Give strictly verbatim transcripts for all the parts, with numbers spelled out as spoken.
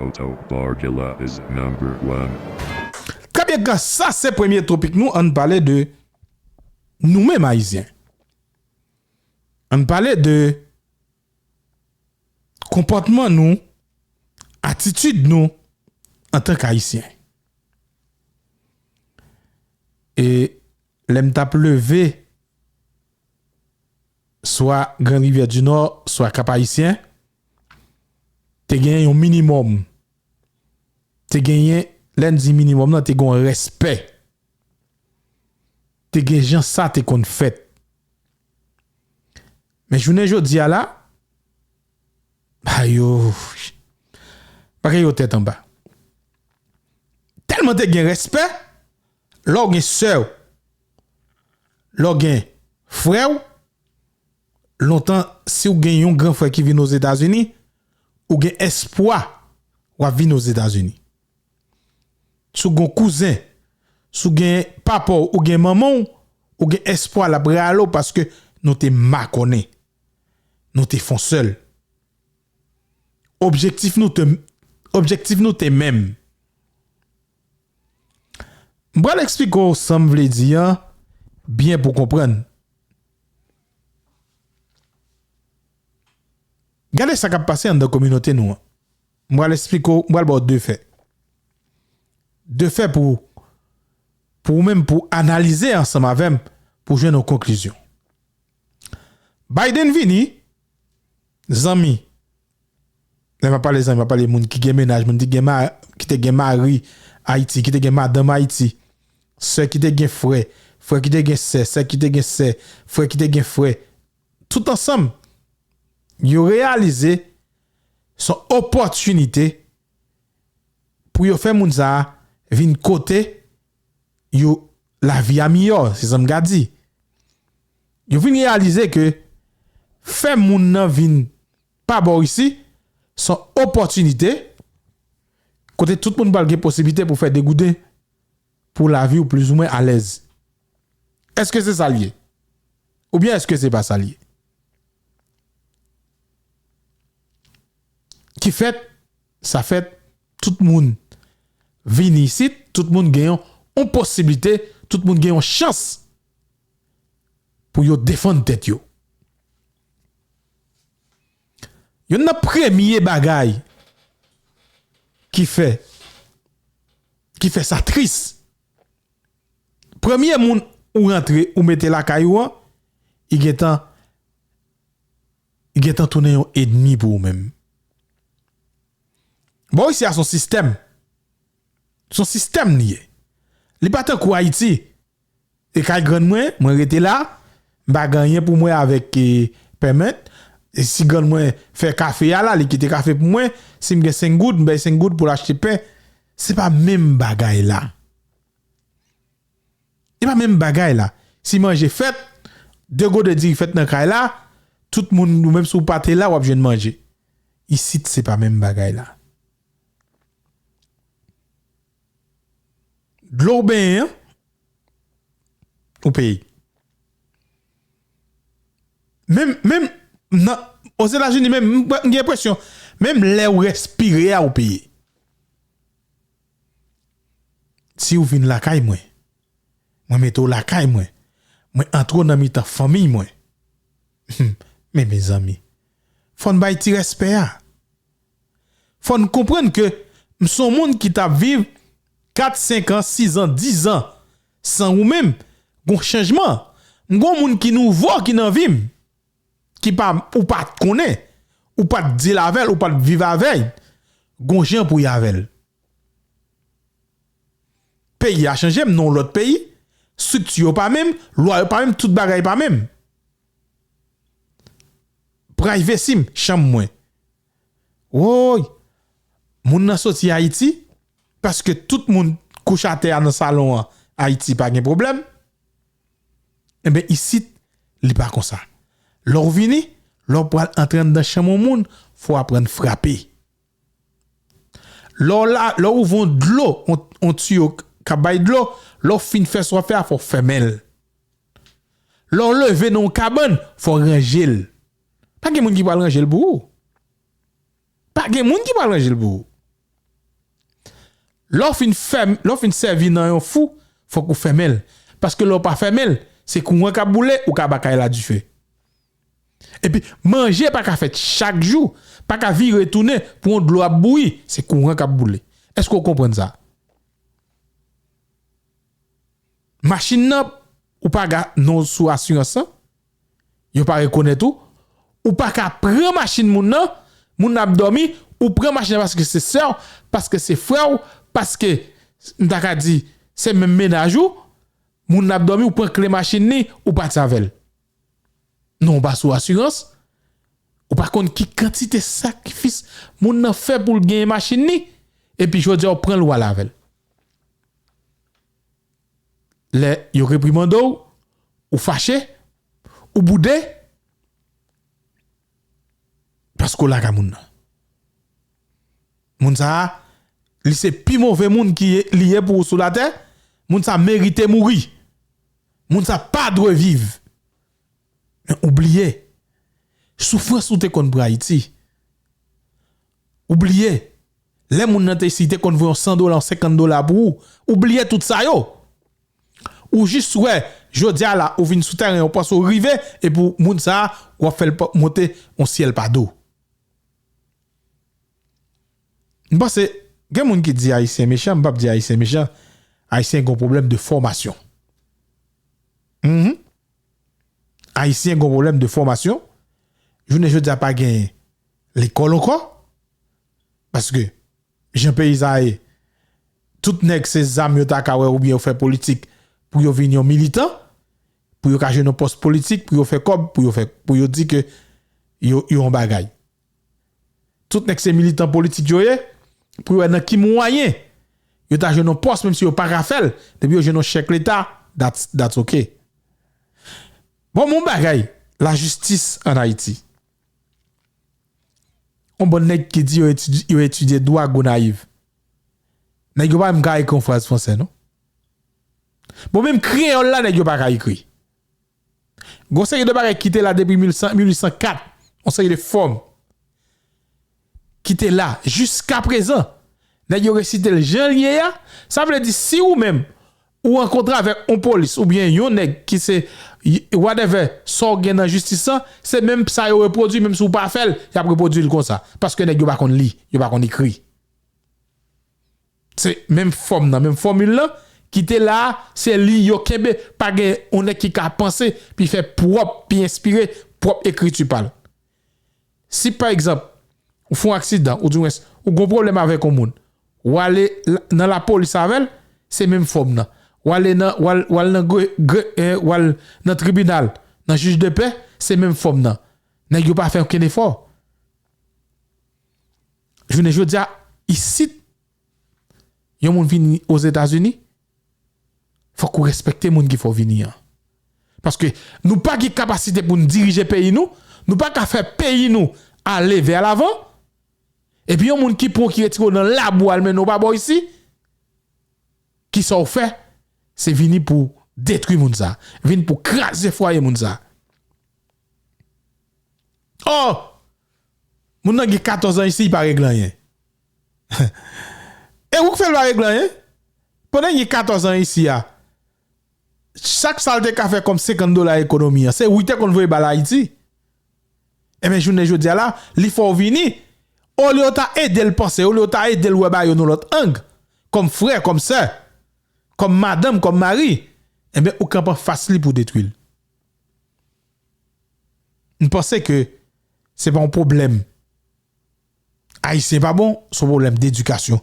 Oto Borgila is number one. Trè byen, sa se premye topik nou, ann pale de nou menm Ayisyen. Ann pale de konpòtman nou, atitid nou antank Ayisyen. E lè m t ap leve swa Grand Rivière du Nord, swa Cap Haïtien, te gen yon minimòm. Te genyen, lè n di minimòm nan, te gen yon respè. Te gen jan sa te konn fèt. Men jounen jodi a la, bagay yo, bagay yo tèt anba. Tèlman te gen respè, lè w gen sè w, lè w gen frè w, lontan, si w gen yon gran frè ki vin Ozetazini, ou gen espwa w ap vin Ozetazini. Si w gen kouzen, si w gen papa w, ou gen manman w, ou gen espwa l ap rale w paske nou te makònen. Nou te fon sèl. Objektif nou te, objektif nou te menm. M pral eksplike w sa m vle di an byen pou w konprann. Gade sa k ap pase anndan kominote nou an. M pral eksplike w, m pral ba w de fè. De fè pou, pou ou menm, pou analize ansanm avè m, pou jwenn yon konklizyon. Biden vini, zanmi. Lè m ap pale zanmi, m ap pale moun ki gen mennaj, moun ki gen ma, ki te gen mari Ayiti, ki te gen madanm Ayiti, sè ki te gen frè, frè ki te gen sè, sè ki te gen sè, frè ki te gen frè. Tout ansanm, yo reyalize se yon opòtinite pou yo fè moun sa a vin kote yo, lavi a miyò, se sa m ka di. Yo vin reyalize ke fè moun nan vin pa bò isi, se yon opòtinite kote tout moun pral gen posiblite pou fè degouden pou lavi w plizoumwen alèz. Èske se sa l ye? Oubyen èske se pa sa l ye? Ki fèt, sa fèt, tout moun vini isit, tout moun gen yon, yon posiblite, tout moun gen yon chans pou yo defann tèt yo. Youn nan premye bagay ki fè, ki fè sa tris, premye moun ou rantre, ou mete lakay ou an, li gentan, li gentan tounen yon ènmi pou ou menm. Bò isi a se yon sistèm. Se yon sistèm li ye. Li pa tankou Ayiti. E kay grann mwen, mwen rete la, m pa gen anyen pou mwen avèk, e, pèmèt. E si grann mwen fè kafe a la, li kite kafe pou mwen, si m gen senk goud, m bay senk goud pou l achte pen. Se pa menm bagay la. Se pa menm bagay la. Si manje fèt, de gode diri fèt nan kay la, tout moun, ou menm si w pa te la, w ap jwenn manje. Isit, se pa menm bagay la. Dlo w benyen an, ou peye. Menm, menm nan, Ozetazini, menm, m, m gen enpresyon, menm lè w respire a, ou peye. Si w vin lakay mwen, mwen mete w lakay mwen, mwen antre w nan mitan fanmi mwen. Men mezanmi, fò n bay ti respè a. Fò n konprann ke m se yon moun ki t ap viv kat, senk an, sis an, dis an san ou menm, gon chanjman. M gon moun ki nouvo ki nan vi m, ki pa, ou pa t konnen, ou pa t deal avè l, ou pa t viv avè l, gon jan pou y avè l. Peyi a chanje, m nan yon lòt peyi, estrikti yo pa menm, lwa yo pa menm, tout bagay pa menm. Privacy m, chanm mwen. Woy, moun nan soti Ayiti, paske tout moun kouche atè a nan salon an, Ayiti pa gen pwoblèm. Enben, isit, li pa konsa. Lè w vini, lè w pral antre anndan chanm yon moun, fò w aprann frape. Lè w la, lè w ouvri yon dlo, yon, yon tiyo k ap bay dlo, lè w fin fè sa w ap fè a, fò w fèmen l. Lè w leve nan yon kabann, fò w ranje l. Pa gen moun ki pral ranje l pou ou. Pa gen moun ki pral ranje l pou ou. Lè w fin fèm, lè w fin sèvi nan yon fou, fòk ou fèmen l. Paske lè w pa fèmen l, se kouran k ap boule, ou ka ba kay la dife. Epi, manje pa ka fèt chak jou, pa ka vire tounen pou yon dlo ap bouyi, se kouran k ap boule. Èske w konprann sa? Machin nan, ou pa gen non w sou asirans lan, yo pa rekonèt ou, ou pa ka pran machin moun nan, moun nan ap dòmi, ou pran machin nan paske se sè w, paske se frè w, paske, m ta ka di, se menm mennaj ou, moun nan ap dòmi, ou pran kle machin li, ou pati avè l. Non, ou pa sou asirans, ou pa konn ki kantite sakrifis moun nan fè pou l genyen machin li, epi jodi a ou pran l ou al avè l. Lè yo reprimande w, ou fache, ou boude, paske w lakay moun nan. Moun sa a, li se pi move moun ki ye, li ye pou ou sou latè. Moun sa merite mouri. Moun sa pa dwe viv. Men ou bliye soufrans ou te konn pran Ayiti. Ou bliye lè moun nan te, si te konn voye yon san dola, yon senkant dola pou ou. Ou bliye tout sa yo. Ou jis wè, jodi a la, ou vin sou tèren, ou panse ou rive, epi moun sa a, w ap fè l pa, monte yon syèl pa do. M panse, gen moun ki di Ayisyen mechan, m p ap di Ayisyen mechan. Ayisyen gen yon pwoblèm de fòmasyon. Mhm. Ayisyen gen yon pwoblèm de fòmasyon. Jounen jodi a pa gen lekòl ankò. Paske, jan peyi sa ye, tout nèg se zam yo ta ka wè oubyen yo fè politik pou yo vin yon militan, pou yo ka jwenn yon pòs politik, pou yo fè kòb, pou yo fè, pou yo di ke yo, yo yon bagay. Tout nèg se militan politik yo ye, pou yo wè nan ki mwayen yo ta jwenn yon pòs, menm si yo pa ka fè l, depi yo jwenn yon chèk leta, that's, that's ok. Bon, mon bagay, lajistis ann Ayiti. Yon bann nèg ki di yo etidye, yo etidye dwa Gonayiv. Nèg yo pa menm ka ekri yon fraz fransè, non. Bon, menm kreyòl la, nèg yo pa ka ekri. Gon seri de bagay ki te la depi mil san, mil uit san kat, yon seri de fòm ki te la jiska prezan, nèg yo resite l jan l ye a. Sa vle di, si ou menm, ou rankontre avèk yon polis oubyen yon nèg ki se y-, whatever, sa w gen nan jistis lan, se menm sa yo repwodui, menm si w pa fè l, y ap repwodui l konsa. Paske nèg yo pa konn li, yo pa konn ekri. Se menm fòm nan, menm fòmil lan ki te la a, se li yo kenbe, pa gen yon nèg ki ka panse, pi fè pwòp, pi enspire pwòp ekriti pa l. Si, pa egzanp, ou fè yon aksidan, oudimwens, ou gon pwoblèm avèk yon moun, w ale l-, nan lapolis avè l, se menm fòm nan. W ale nan, w al, w al nan gre-, gre-, eh, w al nan tribinal, nan jij de pè, se menm fòm nan. Nèg yo pa fè okenn efò. Jounen jodi a, isit, yon moun vini Ozetazini, fòk ou respekte moun ki fè w vini an. Paske nou pa gen kapasite pou n dirije peyi nou, nou pa ka fè peyi nou ale vè lavan, epi yon moun ki pran w, ki retire w nan labou al mennen w pa bò isi, kisa w fè? Se vini pou detwi moun sa, vin pou kraze fwaye moun sa. Oh! Moun nan gen katòz an isi, li pa regle anyen. E ou k fè l pa regle anyen? Pandan l gen katòz an isi a, chak sa l te ka fè kòm senkant dola ekonomi an, se ou te konn voye ba l Ayiti. Enben, jounen jodi a la, li fè w vini, olye w ta ede l panse, olye w ta ede l wè bagay yo nan lòt ang, kòm frè, kòm sè, kòm madanm, kòm mari, enben, ou kanpe anfas li pou w detwi l. M panse ke se pa yon pwoblèm Ayisyen pa bon, se yon pwoblèm dedikasyon.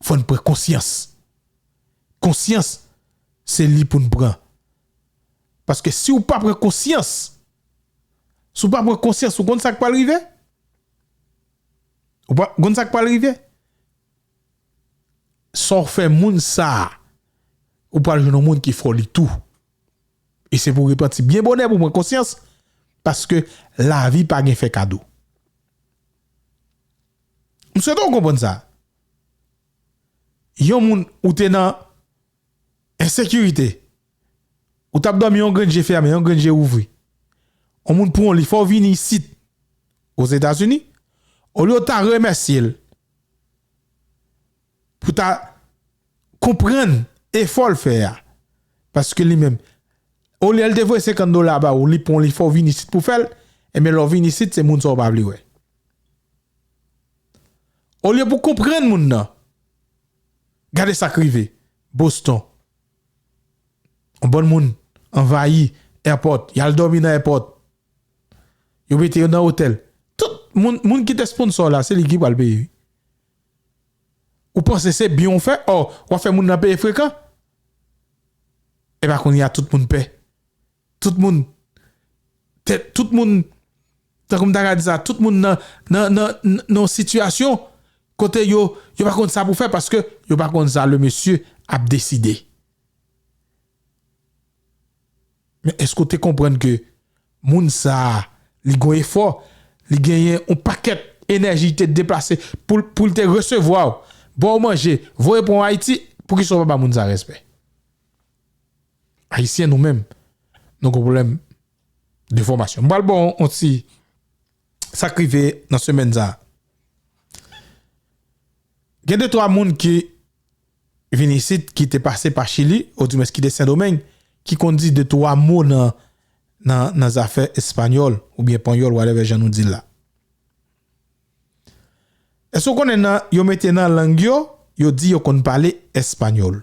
Fò n pran konsyans. Konsyans, se li pou n pran. Paske si w pa pran konsyans, si w pa pran konsyans, ou konn sa k pral rive? Ou pa, konn sa k pral rive? Sa w fè moun sa a, ou pral jwenn yon moun ki fè w li tou. E se pou w repanti byen bonè, pou w pran konsyans, paske lavi pa gen fè kado. M swete w konprann sa. Yon moun ou te nan ensekirite, ou t ap dòmi yon grenn je fèmen, yon grenn je ouvri. Yon moun pran w, li fè w vini isit, Ozetazini, olye w ta remèsye l, ou ta konprann efò l fè a. Paske li menm, olye l te voye senkant dola ba ou, li pran, li fè w vin isit pou fè l, ebyen lè w vin isit, se moun sa w pa vle wè. Olye pou konprann moun nan, gade sa k rive Boston. Yon bann moun anvayi airport, y al dòmi nan airport. Yo mete yo nan otèl. Tout moun, moun ki te sponsor la, se li ki pral peye. Ou panse se byen w fè, ò, w ap fè moun nan peye frekan. E pa kounye a tout moun pè. Tout moun, tèt, tout moun, tankou m ta ka di sa, tout moun nan, nan, nan, nan, nan yon sitiyasyon kote yo, yo pa konn sa pou fè paske yo pa konn sa le mesye ap deside. Men èske w te konprann ke moun sa a, li gon efò, li genyen yon pakèt enèji, li te deplase pou, pou l te resevwa w, ba w manje, voye pran w Ayiti, poukisa w pa ba moun sa a respè? Ayisyen nou menm, nou gon pwoblèm de fòmasyon. M pral ba w yon ti sa k rive nan semèn sa a. Gen de twa moun ki vin isit, ki te pase pa Chili, odimwens ki te Sendomeng, ki konn di de twa mo nan, nan, nan zafè espanyòl oubyen panyòl, whatever jan nou di l la. Èske w konnen nan, yo mete nan lang yo, yo di yo konn pale espanyòl?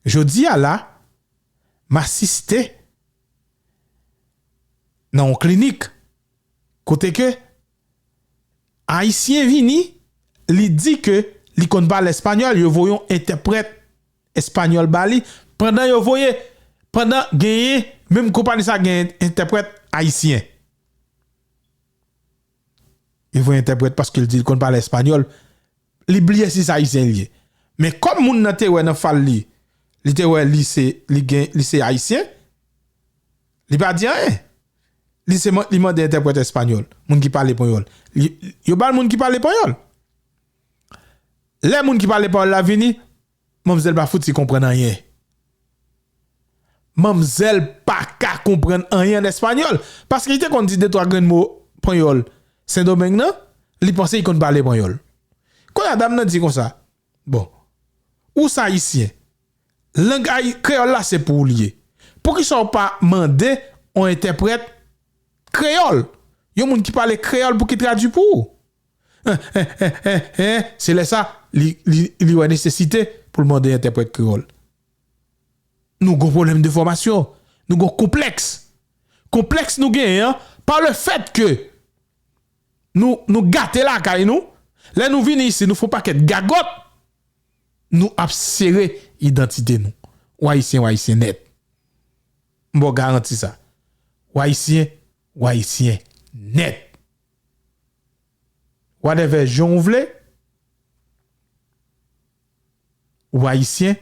Jodi a la, m asiste nan yon klinik kote ke Ayisyen vini, li di ke li konn pale espanyòl, yo voye yon entèprèt espanyòl ba li, pandan yo voye, pandan genyen, menm konpayi sa genyen entèprèt ayisyen. Yo voye entèprèt paske l di l konn pale espanyòl, li bliye si se ayisyen li ye. Men kòm moun nan te wè nan fal li, li te wè li se, li gen, li se ayisyen, li pa di anyen. Li se man-, li mande entèprèt espanyòl, moun ki pale panyòl. Li, yo ba l moun ki pale panyòl. Lè moun ki pale panyòl la vini, manmzèl pa fouti konprann anyen. Manmzèl pa ka konprann anyen an espanyòl. Paske li te konn di de twa grenn mo panyòl Sendomeng nan, li panse li konn pale panyòl. Kounye a dam nan di konsa, bon, ou se ayisyen, lang ayi-, kreyòl la se pou ou li ye. Poukisa w pa mande yon entèprèt kreyòl? Yon moun ki pale kreyòl pou ki tradui pou ou? Se lè sa, li, li, li wè nesesite pou l mande entèprèt kreyòl. Nou gon pwoblèm de fòmasyon. Nou gon konplèks. Konplèks nou genyen an, pa le fèt ke nou, nou gate lakay nou, lè nou vini isi, nou fè yon pakèt gagòt, nou ap sere idantite nou. Ou ayisyen, ou ayisyen nèt. M ba w garanti sa. Ou ayisyen, ou ayisyen nèt. Whatever jan w vle, ou ayisyen,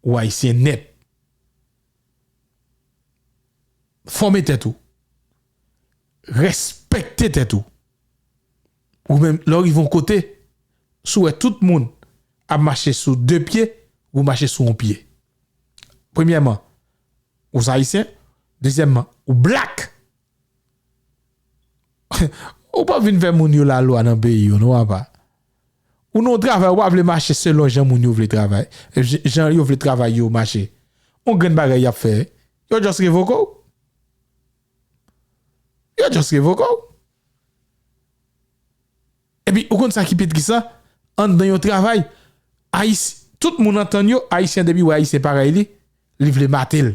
ou ayisyen nèt. Fòme tèt ou. Respekte tèt ou. Ou menm, lè w rive yon kote, si w wè tout moun ap mache sou de pye, ou mache sou yon pye. Premyèman, ou se ayisyen. Dezyèmman, ou black. Ou pa vin fè moun yo lalwa nan peyi yo, non, apa. Ou nan yon travay, ou pa vle mache selon jan moun yo vle travay, j-, jan yo vle travay yo mache. On grenn bagay y ap fè, yo just revoke w. Yo just revoke w. Epi, ou konn sa ki pi tris la? Anndan yon travay, Ayis-, tout moun antann yo, Ayisyen depi wè Ayisyen parèy li, li vle mate l.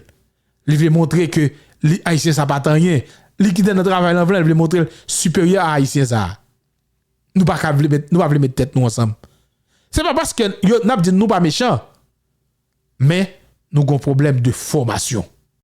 Li vle montre ke li, Ayisyen sa pa t anyen. Li kite nan travay lan vle, li vle montre l siperyè a Ayisyen sa a. Nou pa ka vle met, nou pa vle met tèt nou ansanm. Se pa paske yo, n ap di nou pa mechan, men nou gon pwoblèm de fòmasyon.